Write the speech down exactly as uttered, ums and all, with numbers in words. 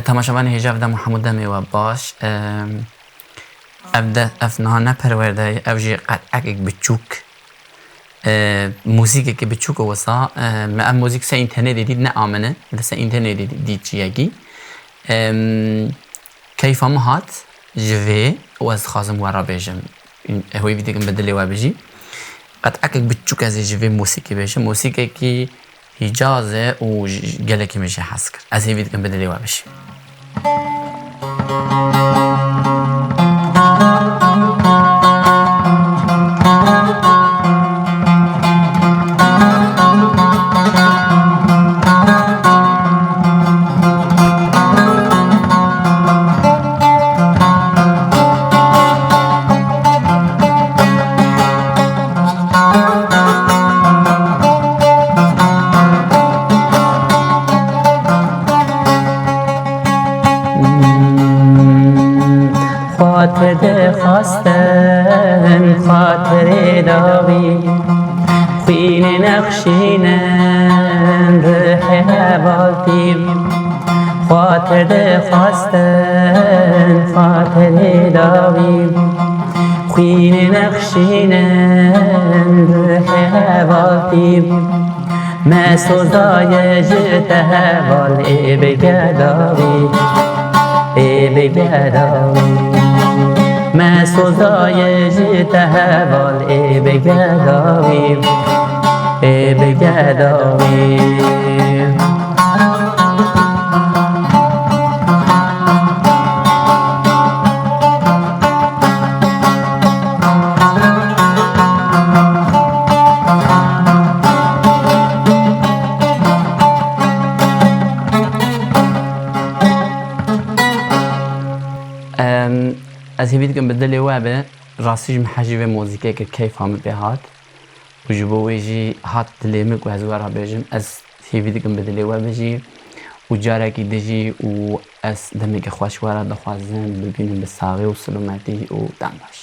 Temaşevanê hêja, ev dem û hemû demê we baş. Em, ev de, ev niha ne perwerde ye, ev jî qet'ekek biçûk. E, muzîkekî biçûk e wisa. E, me ev muzîk ser înternetê dît, ne a min e, li ser înternetê dî-, dît ciyekî. Em, keyfa min hat ji vê û ez dixwazim we re bêjim. Hêvî dikim bi dilê we bijî. Qet'ekek biçûk ez ê ji vê muzîkê bêjim. Muzîkekî Hîcaz e û j-, j-, gelekî min jê hez kir. Ez hêvî dikim bi dilê we bijî. Xatir dixwastin xatirê dawî, xwînê nexşînin rihê hevaltî. Xatir dixwastin xatirê dawî, xwînê nexşînin rihê hevaltî. Me sozaye ji te heval ê bi gedawî, ê bi gedawî. Me sozaye ji te heval ê bi gedawî, ê bi gedawî. Em, ez hêvî dikim bi dilê we be. Rastî jî min hejî vê muzîkê kir, keyfa min pê hat. Û ji bo wê jî hat dilê min ku ez we re bêjim. Ez hêvî dikim bi dilê we bijî. Û carekî din jî û ez demeke xweş we re dixwazim, bibînin bi saxî û silometî û dem baş.